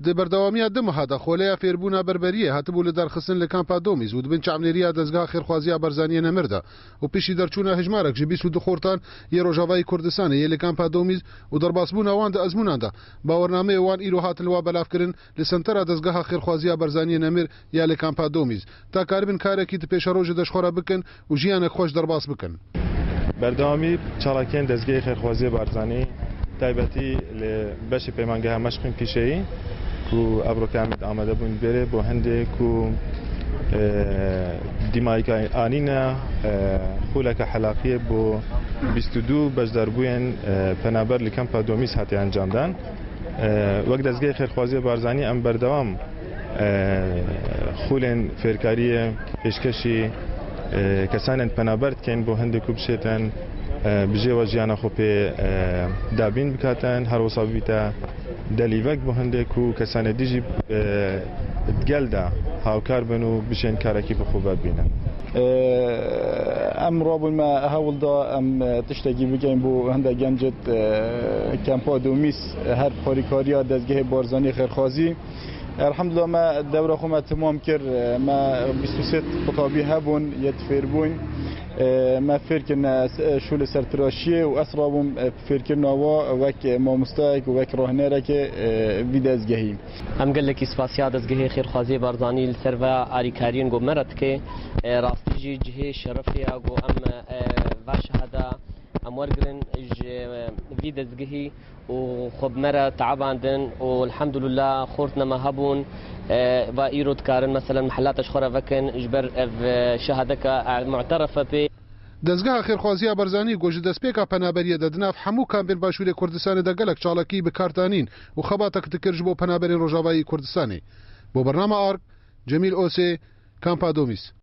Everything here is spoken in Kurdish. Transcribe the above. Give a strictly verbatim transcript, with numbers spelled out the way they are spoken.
Di berdewamiya du meha de xoleya fêrbûna berberiyê hatibû li derxistin li kampa Domîz û di bin çavnêriya dezgeha xêrxwaziya Barzaniyê Nemir de û piştî derçûna hejmarek ji bîst û du xortan yê Rojavayî Kurdistanê yê li kampa Domîz û derbasbûna wan di ezmûnan de, bawernameyê wan îro hatin li wa belavkirin li sentera dezgeha xêrxwaziya Barzaniyê Nemir ya li kampa Domîz, ta karibin karekî di pêşerojê de ji xwe re bikin û jiyanek xweş derbas bikin. Berdewamî çalakiyên dezgehê xêrxwaziyê Barzanî, taybetî li beşê peymangeha meşqên pîşeyî ku evroke em amade bûn bêrê bo hindê ku, e, dîmayîka anîne, e, xûleke helaqiyê bo bîst û du beşdarbûyên, e, penaber li kampa Domîz hatiye encamdan. E, wek dezgehê xêrxwaziyê Barzanî em berdewam, e, xûlên fêrkariyê pêşkêşî, e, kesanên penaber dikin bo hindê ku bişêtin, e, bi jê ve jiyana xwe pê, e, dabîn bikatin, her wisa bibîte delîvek bo hindê ku kesanê dijî, e, di gel de hawkar bin û bişên karekî bi xwe ve bînin. Em rabûn me hewl da em tiştekî bikin bo hindek gencit, e, kempa Domîz, her xwarîkariya dezgehê Barzanî xêrxwazî. Elhamdulillah me dewra xwe me temam kir, me bîst û sê qutabî hebûn, yê fêrbûn. E, me fêr kirine s-, şûlê sertiraşiyê û ez rabûm, e, fêrkirina wa wek mamostayek û wek rahînerekê, e, vî dezgehî. Em gelekî spasiya dezgehê xêrxwaziyê Barzanî li ser ve alîkariyên ku me re dike. E, rastî jî cihê şerefê ya ku em, e, va şehada em wergirin ji, e, vî dezgehî û xwe bi me re teebandin û elhamdulillah xortine me hebûn, e, va îro dikarin meselen mihela te ji xwe re vekin ji ber ev, e, şehadeka, e, mu'terefe pê. Dezgeha Xêrxwaziya Barzanî ku ji destpêka penaberiyê de di nav hemû kampên Başûrê Kurdistanê de gelek çalakî bi kar danîn û xebatek dikir ji bo penaberên Rojavayî Kurdistanê. Bo bernama Ark, Cemîl Osê, Kampa Domîz.